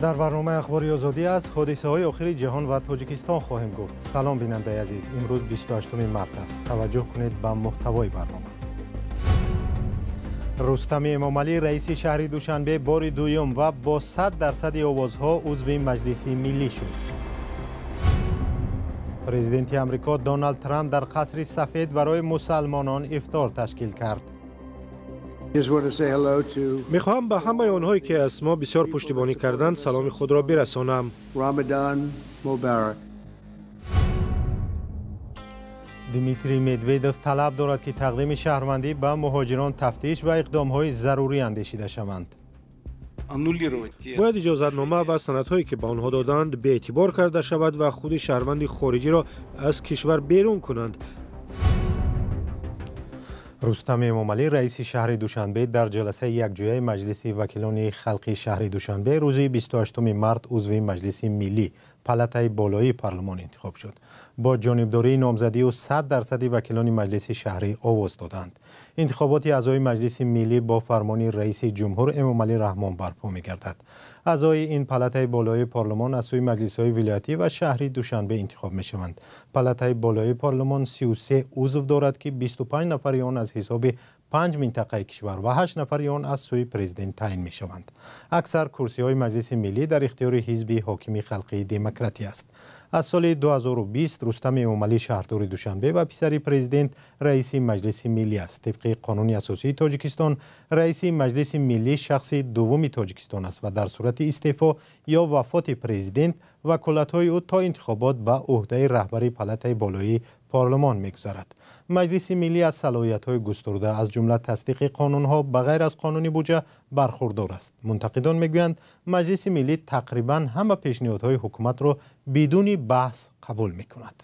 Дар барномаи Ахбори Озодӣ аз ҳодисаҳои охири ҷаҳон ва Тоҷикистон хоҳем гуфт. Салом, бинандаи азиз. Имрӯз 28 март аст. Таваҷҷӯҳ кунед ба муҳтавои барнома. Рустами Эмомалӣ, раиси шаҳри Душанбе, бори дуюм ва бо 100% овозҳо узви Маҷлиси миллӣ шуд. Президенти Амрико Доналд Трамп дар Қасри Сафед барои мусалмонон ифтор ташкил кард. Мехоҳам ба ҳамаи онҳое, ки аз мо бисёр пуштибонӣ карданд, саломи худро бирасонам. Дмитрий Медведев талаб дорад, ки тақдими шаҳрвандӣ ба муҳоҷирон тафтиш ва иқдомҳои зарурӣ андешида шаванд. Бояд иҷозатнома ва санадҳое, ки ба онҳо доданд, беэътибор карда шавад ва худи шаҳрванди хориҷиро аз кишвар берун кунанд. Рустам Эмомалӣ, раиси шаҳри Душанбе, дар ҷаласаи якҷояи Маҷлиси вакилони халқи шаҳри Душанбе рӯзи 28 март узви Маҷлиси миллӣ, палатаи болоии парлумон интихоб шуд. Бо ҷонибдории номзадию 100% вакилони Маҷлиси шаҳрӣ овоз доданд. Интихоботи аъзои Маҷлиси миллӣ бо фармони раиси ҷумҳур Эмомалӣ Раҳмон барпо мегардад. Аъзои ин палатаи болоии парлумон аз сӯи маҷлисҳои вилоятӣ ва шаҳри Душанбе интихоб мешаванд. Палатаи болоии парлумон 33 узв дорад, ки 25 нафари он аз ҳисоби 5 минтақаи кишвар ва 8 нафари он аз сӯи президент таъин мешаванд. Аксар курсиҳои Маҷлиси миллӣ дар ихтиёри ҳизби ҳокими халқии демократӣ аст. Аз соли 2020 Рустам Эмомалӣ шаҳрдори Душанбе ва писари президент раиси Маҷлиси миллӣ аст. Тибқи қонуни асосии Тоҷикистон, раиси Маҷлиси миллӣ шахси дуввуми Тоҷикистон аст ва дар сурати истеъфо ё вафоти президент ваколатҳои ӯ то интихобот ба ӯҳдаи раҳбари палатаи болоии парлумон мегузарад. Маҷлиси миллӣ аз салоҳиятҳои густурда, аз ҷумла тасдиқи қонунҳо ба ғайр аз қонуни буҷа, бархурдор аст. Мунтақидон мегӯянд, Маҷлиси миллӣ тақрибан ҳама пешниҳодҳои ҳукуматро бидуни баҳс қабул мекунад.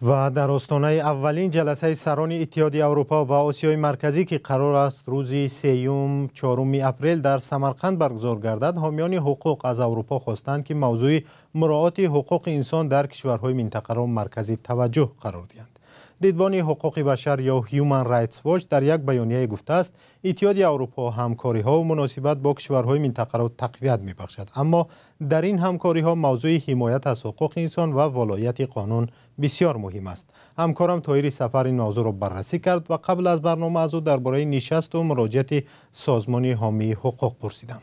Ва дар остонаи аввалин ҷаласаи сарони Иттиҳоди Аврупо ва Осиёи Марказӣ, ки қарор аст рӯзи 3-4 апрел дар Самарқанд баргузор гардад, ҳомиёни ҳуқуқ аз Аврупо хостанд, ки мавзӯи муроати ҳуқуқи инсон дар кишварҳои минтақаро маркази таваҷҷӯҳ қарор диҳанд. Дидбони ҳуқуқи башар ё Human Rights Watch дар як баёнияе гуфтааст, Иттиҳоди Аврупо ҳамкориҳо муносибат бо кишварҳои минтақаро тақвият мебахшад, аммо дар ин ҳамкориҳо мавзӯи ҳимоят аз ҳуқуқи инсон ва волоияти қонун бисёр муҳим аст. Ҳамкорам Тоҳири Сафар ин мавзӯъро баррасӣ кард ва қабл аз барнома аз ӯ дар бораи нишасту муроҷиати созмони ҳомии ҳуқуқ пурсидам.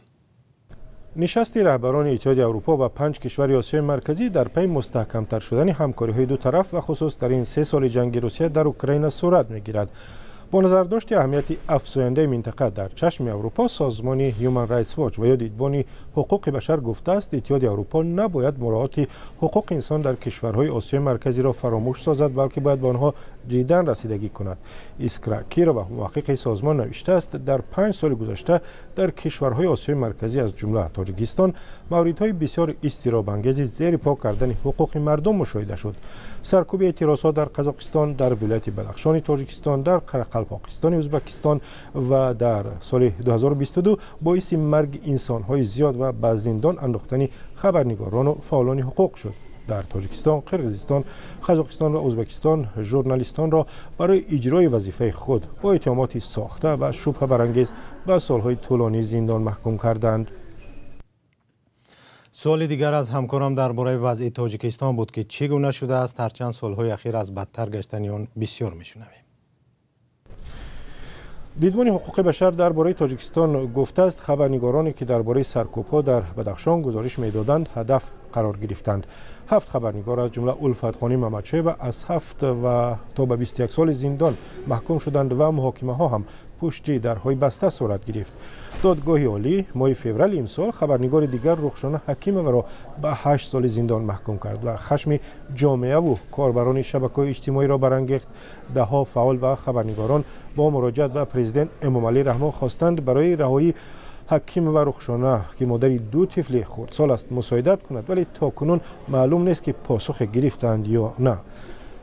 Нишасти раҳбарони Иттиҳоди Аврупо ва 5 кишвари Осиёи Марказӣ дар пайи мустаҳкамтар шудани ҳамкориҳои ду тараф ва хусус дар ин 3 соли ҷанги Русия дар Украина сурат мегирад. Бо назардошти аҳамияти афзояндаи минтақа дар чашми Аврупо, созмони Human Rights Watch ва ё дидбони ҳуқуқи башар гуфтааст, Иттиҳоди Аврупо набояд муроати ҳуқуқи инсон дар кишварҳои Осиёи Марказиро фаромӯш созад, балки бояд ба онҳо ҷиддан расидагӣ кунад. Искра Кирова, муҳаққиқи созмон, навиштааст, дар 5 соли гузашта дар кишварҳои Осиёи Марказӣ, аз ҷумла Тоҷикистон, мавридҳои бисёр изтиробангези зери по кардани ҳуқуқи мардум мушоҳида шуд. Саркӯби эътирозҳо дар Қазоқистон, дар вилояти Бадахшони Тоҷикистон, дар Қарақалпоқистони Ӯзбекистон ва дар соли 2022 боиси марги инсонҳои зиёд ва ба зиндон андохтани хабарнигорону фаъолони ҳуқуқ шуд. Дар Тоҷикистон, Қирғизистон, Қазоқистон ва Ӯзбекистон журналистонро барои иҷрои вазифаи худ бо иттиҳомоти сохта ва шубҳабарангез ба солҳои тӯлонии зиндон маҳкум карданд. Суоли дигар аз ҳамкорам дар бораи вазъи Тоҷикистон буд, ки чӣ гуна шудааст, ҳарчанд солҳои ахир аз бадтар гаштани он бисёр мешунавем. Дидбони ҳуқуқи башар дар бораи Тоҷикистон гуфтааст, хабарнигороне, ки дар бораи саркӯбҳо дар Бадахшон гузориш медоданд, ҳадаф қарор гирифтанд. 7 хабарнигор, аз ҷумла Улфатхонӣ Мамадшоева, аз 7 ва то ба 21 соли зиндон маҳкум шуданд ва муҳокимаҳо ҳам пушти дарҳои баста сурат гирифт. Додгоҳи олӣ моҳи феврали имсол хабарнигори дигар Рухшона Ҳакимоваро ба 8 соли зиндон маҳкум кард ва хашми ҷомеаву корбарони шабакаҳои иҷтимоиро барангехт. Даҳҳо фаъол ва хабарнигорон бо муроҷиат ба президент Эмомалӣ Раҳмон хостанд барои раҳоии Ҳакимова Рухшона, ки модари 2 тифли хурдсол аст, мусоидат кунад, вале то кунун маълум нест, ки посухе гирифтанд ё на.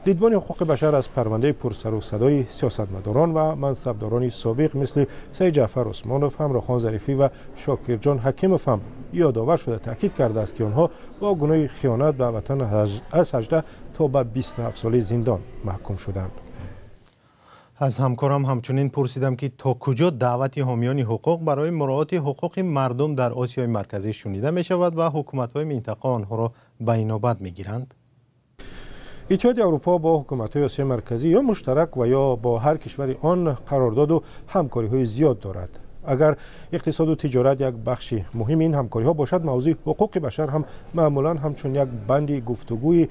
Дидбони ҳуқуқи башар аз парвандаи пурсару садои сиёсатмадорон ва мансабдорони собиқ мисли Саид Ҷаъфар Усмонов, Ҳамроҳхон Зарифӣ ва Шокирҷон Ҳакимов ҳам ёдовар шуда таъкид кардааст, ки онҳо бо гуноҳи хиёнат ба ватан аз 18 то ба 27 соли зиндон маҳкум шуданд. Аз ҳамкорам ҳамчунин пурсидам, ки то куҷо даъвати ҳомиёни ҳуқуқ барои муроати ҳуқуқи мардум дар Осиёи Марказӣ шунида мешавад ва ҳукуматҳои минтақа онҳоро ба инобат мегиранд. Иттиҳоди Аврупо бо ҳукуматҳои Осиёи Марказӣ ё муштарак ва ё бо ҳар кишвари он қарордоду ҳамкориҳои зиёд дорад. Агар иқтисоду тиҷорат як бахши муҳими ин ҳамкориҳо бошад, мавзӯи ҳуқуқи башар ҳам маъмулан ҳамчун як банди гуфтугӯи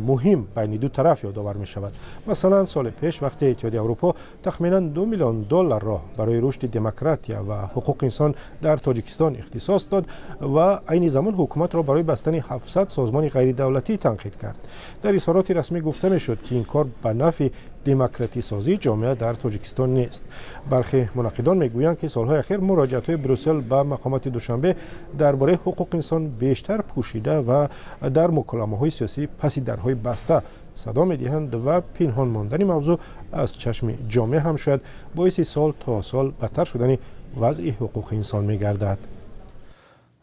муҳим байни ду тараф ёдовар мешавад. Масалан, соли пеш вақте Иттиҳоди Аврупо тахминан 2 миллион долларро барои рушди демократия ва ҳуқуқи инсон дар Тоҷикистон ихтисос дод ва айни замон ҳукуматро барои бастани 700 созмони ғайридавлатӣ танқид кард. Дар изҳороти расмӣ гуфта мешуд, ки ин кор ба нафъи демократисозии ҷомеа дар Тоҷикистон нест. Бархе мунаққидон мегӯянд, ки солҳои ахир муроҷиатҳои Брюссел ба мақомоти Душанбе дар бораи ҳуқуқи инсон бештар пӯшида ва дар муколамаҳои сиёсӣ паси дарҳои баста садо медиҳанд ва пинҳон мондани мавзӯъ аз чашми ҷомеа ҳам шояд боиси сол то сол бадтар шудани вазъи ҳуқуқи инсон мегардад.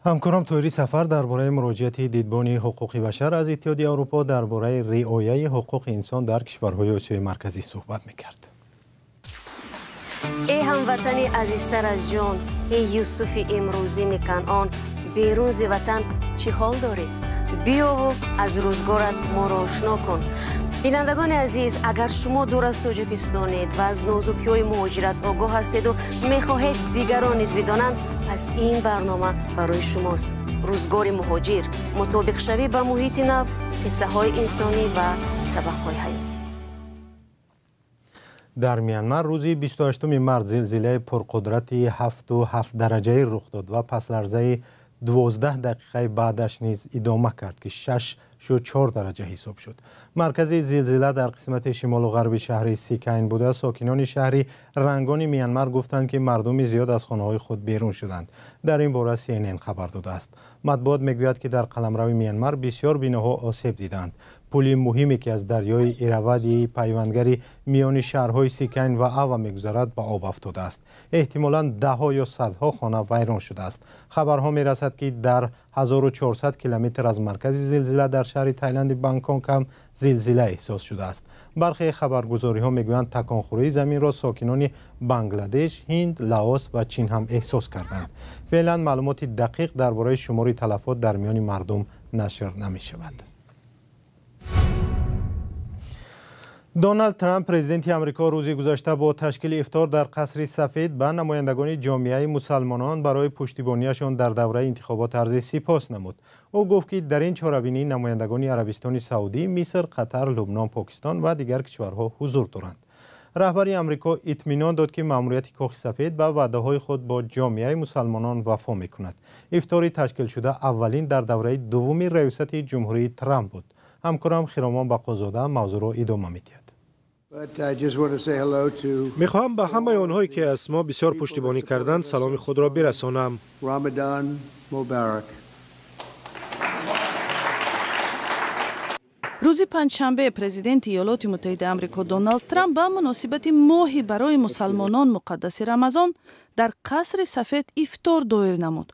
Ҳамкорам Тоҳири Сафар дар бораи муроҷиати дидбони ҳуқуқи башар аз Иттиҳоди Аврупо дар бораи риояи ҳуқуқи инсон дар кишварҳои Осиёи Марказӣ суҳбат мекард. Эй ҳамватани азизтар аз ҷон, эй Юсуфи имрӯзини Канъон, берун зи ватан чӣ ҳол дорӣ? Биёву аз рӯзгорат моро ошно кун. Бинандагони азиз, агар шумо дур аз Тоҷикистонед ва аз нозукиҳои муҳоҷират огоҳ ҳастеду мехоҳед дигарон низ бидонанд, пас ин барнома барои шумост. Рӯзгори муҳоҷир, мутобиқшавӣ ба муҳити нав, қиссаҳои инсонӣ ва сабақҳои ҳаёт. Дар Мянмар рӯзи 28 март зилзилаи пурқудрати 7,7 дараҷаӣ рух дод ва пасларзаи 12 дақиқаи баъдаш низ идома кард, ки 6,4 дараҷа ҳисоб шуд. Маркази зилзила дар қисмати шимолу ғарби шаҳри Сикайн буда, сокинони шаҳри Рангони Мянмар гуфтанд, ки мардуми зиёд аз хонаҳои худ берун шуданд. Дар ин бора CNN хабар додааст. Матбуот мегӯяд, ки дар қаламрави Мянмар бисёр биноҳо осеб диданд. Пули муҳиме, ки аз дарёи Иравади пайвандгари миёни шаҳрҳои Сикайн ва Ава мегузарад, ба об афтодааст. Эҳтимолан даҳҳо ё садҳо хона вайрон шудааст. Хабарҳо мерасад, ки дар 1400 километр аз маркази зилзила дар шаҳри Тайланди Бангкок ҳам зилзила эҳсос шудааст. Бархе хабаргузориҳо мегӯянд, таконхӯрии заминро сокинони Бангладеш, Ҳинд, Лаос ва Чин ҳам эҳсос карданд. Феълан маълумоти дақиқ дар бораи шумори талафот дар миёни мардум нашр намешавад. Доналд Трамп, президенти Амрико, рӯзи гузашта бо ташкили ифтор дар қасри Сафед ба намояндагони ҷомеаи мусалмонон барои пуштибонияшон дар давраи интихобот арзи сипос намуд. Ӯ гуфт, ки дар ин чорабинӣ намояндагони Арабистони Саудӣ, Миср, Қатар, Лубнон, Покистон ва дигар кишварҳо ҳузур доранд. Раҳбари Амрико итминон дод, ки маъмурияти Кохи Сафед ба ваъдаҳои худ бо ҷомеаи мусалмонон вафо мекунад. Ифтори ташкилшуда аввалин дар давраи дуввуми раёсати ҷумҳурии Трамп буд. Ҳамкорам Хиромон Бақозода мавзӯъро идома медиҳад. Мехоҳам ба ҳамаи онҳое, ки аз мо бисёр пуштибонӣ карданд, саломи худро бирасонам. Рӯзи панҷшанбе президенти Иёлоти Муттаҳидаи Амрико Доналд Трамп ба муносибати моҳи барои мусалмонон муқаддаси Рамазон дар қасри Сафед ифтор доир намуд.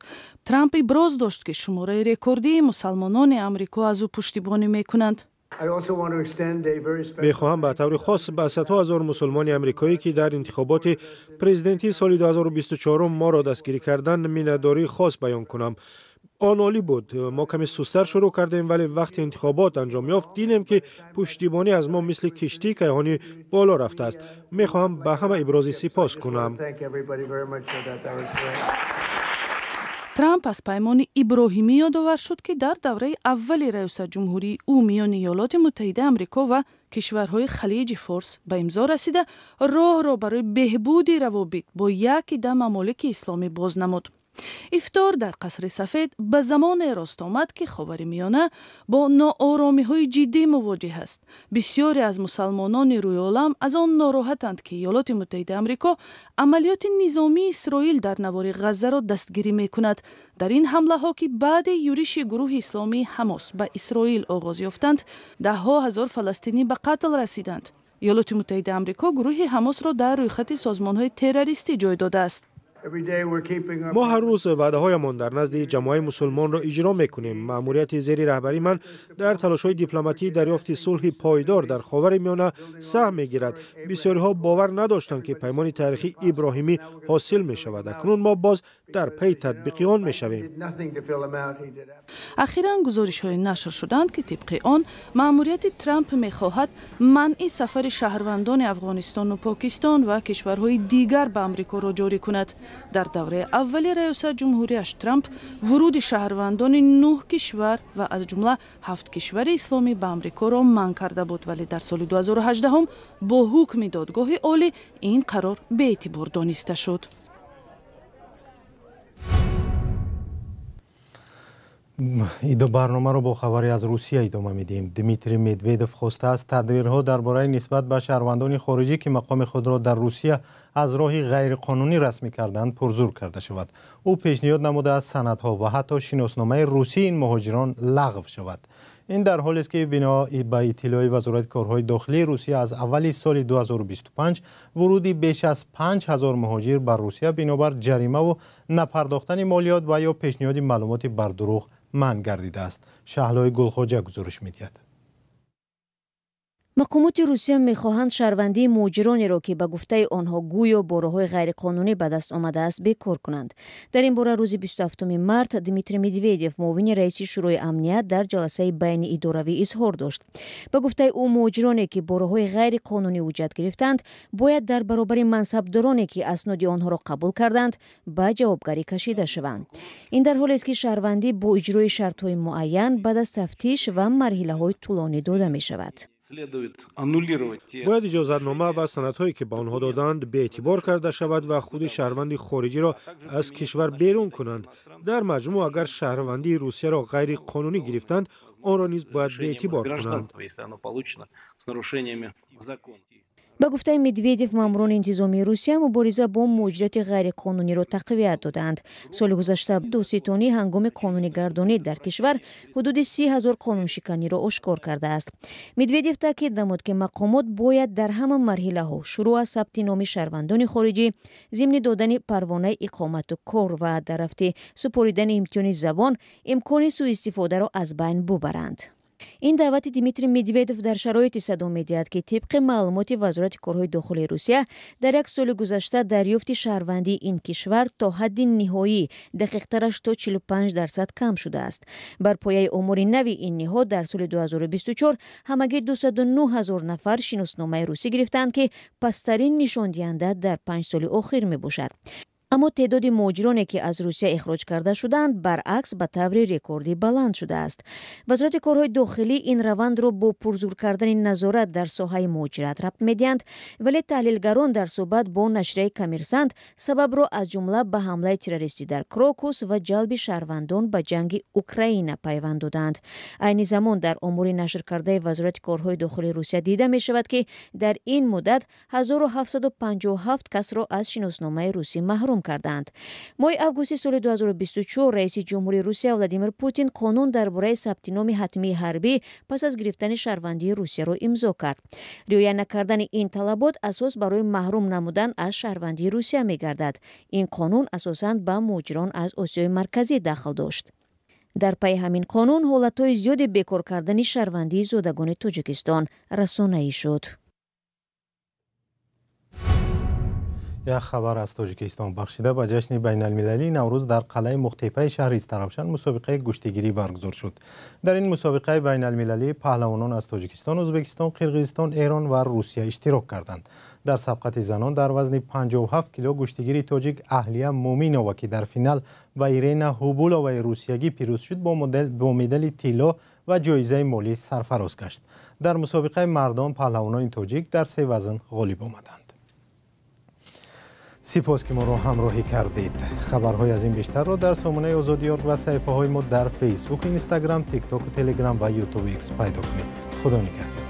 Трамп иброз дошт, ки шумораи рекордии мусалмонони Амрико аз ӯ пуштибонӣ мекунанд. Мехоҳам ба таври хос ба садҳо ҳазор мусулмони амрикоӣ, ки дар интихоботи президентии соли 2024 моро дастгирӣ карданд, миннатдории хос баён кунам. Он олӣ буд. Мо каме сустар шурӯъ кардем, вале вақти интихобот анҷом ёфт, дидем, ки пуштибонӣ аз мо мисли киштии кайҳонӣ боло рафтааст. Мехоҳам ба ҳама ибрози сипос кунам. Трамп аз паймони Иброҳимӣ ёдовар шуд, ки дар давраи аввали раёсатҷумҳурии ӯ миёни Иёлоти Муттаҳидаи Амрико ва кишварҳои Халиҷи Форс ба имзо расида, роҳро барои беҳбуди равобит бо як ида мамолики исломӣ боз намуд. Ифтор дар қасри Сафед ба замоне рост омад, ки Ховари Миёна бо нооромиҳои ҷиддӣ мувоҷиҳ аст. Бисёре аз мусалмонони рӯи олам аз он нороҳатанд, ки Иёлоти Муттаҳидаи Амрико амалиёти низомии Исроил дар навори Ғаззаро дастгирӣ мекунад. Дар ин ҳамлаҳо, ки баъди юриши гурӯҳи исломии Ҳамос ба Исроил оғоз ёфтанд, даҳҳо ҳазор фаластинӣ ба қатл расиданд. Иёлоти Муттаҳидаи Амрико гурӯҳи Ҳамосро дар рӯйхати созмонҳои террористӣ ҷой додааст. Мо ҳар рӯз ваъдаҳоямон дар назди ҷамоаи мусулмонро иҷро мекунем. Маъмурияти зери раҳбарии ман дар талошҳои дипломатии дарёфти сулҳи пойдор дар Ховари Миёна саҳм мегирад. Бисёриҳо бовар надоштанд, ки паймони таърихии Иброҳимӣ ҳосил мешавад. Акнун мо боз дар пайи татбиқи он мешавем. Ахиран гузоришҳое нашр шуданд, ки тибқи он маъмурияти Трамп мехоҳад манъи сафари шаҳрвандони Афғонистону Покистон ва кишварҳои дигар ба Амрикоро ҷорӣ кунад. Дар давраи аввали раёсат ҷумҳурияш Трамп вуруди шаҳрвандони 9 кишвар ва аз ҷумла 7 кишвари исломӣ ба Амрикоро манъ карда буд, вале дар соли 2018 бо ҳукми додгоҳи олӣ ин қарор беэътибор дониста шуд. Барномаро бо хабаре аз Русия идома медиҳем. Дмитрий Медведев хостааст тадбирҳо дар бораи нисбат ба шаҳрвандони хориҷӣ, ки мақоми худро дар Русия аз роҳи ғайриқонунӣ расмӣ карданд, пурзур карда шавад. Ӯ пешниҳод намудааст санадҳо ва ҳатто шиносномаи русии ин муҳоҷирон лағв шавад. Ин дар ҳолест, ки бино ба иттилои Вазорати корҳои дохилии Русия аз аввали соли 2025 вуруди беш аз 5000 муҳоҷир ба Русия бинобар ҷаримаву напардохтани молиёт ва ё пешниҳоди маълумоти бардурӯғ манъ гардидааст. Шаҳлои Гулхоҷа гузориш медиҳад. Мақомоти Русия мехоҳанд шаҳрвандии муҳоҷиронеро, ки ба гуфтаи онҳо гӯё бо роҳҳои ғайриқонунӣ ба даст омадааст, бекор кунанд. Дар ин бора рӯзи 27 март Дмитрий Медведев, муовини раиси Шӯрои амният, дар ҷаласаи байниидоравӣ изҳор дошт. Ба гуфтаи ӯ, муҳоҷироне, ки бо роҳҳои ғайриқонунӣ ҳуҷҷат гирифтанд, бояд дар баробари мансабдороне, ки асноди онҳоро қабул карданд, ба ҷавобгарӣ кашида шаванд. Ин дар ҳолест, ки шаҳрвандӣ бо иҷрои шартҳои муайян баъд аз тафтиш ва марҳилаҳои тӯлонӣ дода мешавад. Бояд иҷозатнома ва санадҳое, ки ба онҳо доданд, беэътибор карда шавад ва худи шаҳрванди хориҷиро аз кишвар берун кунанд. Дар маҷмӯъ, агар шаҳрвандии Русияро ғайриқонунӣ гирифтанд, онро низ бояд беэътибор кунанд. Ба гуфтаи Медведев, маъмурони интизомии Русия мубориза бо муҳоҷирати ғайриқонуниро тақвият додаанд. Соли гузашта додситонӣ ҳангоми қонунигардонӣ дар кишвар ҳудуди 30 000 қонуншиканиро ошкор кардааст. Медведев таъкид намуд, ки мақомот бояд дар ҳама марҳилаҳо, шурӯъ аз сабти номи шаҳрвандони хориҷӣ, зимни додани парвонаи иқомату кор ва дар рафти супоридани имтиҳони забон, имкони сӯистифодаро аз байн бубаранд. Ин даъвати Дмитрий Медведев дар шароите садо медиҳад, ки тибқи маълумоти Вазорати корҳои дохилии Русия дар як соли гузашта дарёфти шаҳрвандии ин кишвар то ҳадди ниҳоӣ, дақиқтараш то 45% кам шудааст. Бар пояи омори нави ин ниҳод дар соли 2024 ҳамагӣ 209 000 нафар шиносномаи русӣ гирифтанд, ки пасттарин нишондиҳанда дар 5 соли охир мебошад. Аммо теъдоди муҳоҷироне, ки аз Русия ихроҷ карда шуданд, баръакс ба таври рекордӣ баланд шудааст. Вазорати корҳои дохилӣ ин равандро бо пурзур кардани назорат дар соҳаи муҳоҷират рабт медиҳанд, вале таҳлилгарон дар суҳбат бо нашрияи Коммерсант сабабро аз ҷумла ба ҳамлаи террористӣ дар Крокус ва ҷалби шаҳрвандон ба ҷанги Украина пайванд доданд. Айни замон дар омори нашркардаи Вазорати корҳои дохилии Русия дида мешавад, ки дар ин муддат 1757 касро аз шиносномаи русӣ маҳрум карданд. Моҳи августи соли 2024 раиси ҷумҳурии Русия Владимир Путин қонун дар бораи сабти номи ҳатмии ҳарбӣ пас аз гирифтани шаҳрвандии Русияро имзо кард. Риоя накардани ин талабот асос барои маҳрум намудан аз шаҳрвандии Русия мегардад. Ин қонун асосан ба муҳоҷирон аз Осиёи Марказӣ дахл дошт. Дар пайи ҳамин қонун ҳолатҳои зиёди бекор кардани шаҳрвандии зодагони Тоҷикистон расонаӣ шуд. Як хабар аз Тоҷикистон. Бахшида ба ҷашни байналмилалии Наврӯз дар қалъаи Мухтепаи шаҳри Истаравшан мусобиқаи гӯштигирӣ баргузор шуд. Дар ин мусобиқаи байналмилалӣ паҳлавонон аз Тоҷикистон, Ӯзбекистон, Қирғизистон, Эрон ва Русия иштирок карданд. Дар сабқати занон дар вазни 57 кило гӯштигири тоҷик Аҳлия Муминова, ки дар финал ба Ирена Ҳубуловаи русиягӣ пирӯз шуд, бо медали тилло ва ҷоизаи молӣ сарфароз гашт. Дар мусобиқаи мардон паҳлавонони тоҷик дар се вазн ғолиб омаданд. Сипос, ки моро ҳамроҳӣ кардед. Хабарҳои аз ин бештарро дар сомонаи Озодӣ.орг ва саҳифаҳои мо дар Фейсбук, Инстаграм, Тиктоку, Телеграм ва Ютуб Икс пайдо кунед. Худо нигаҳдор.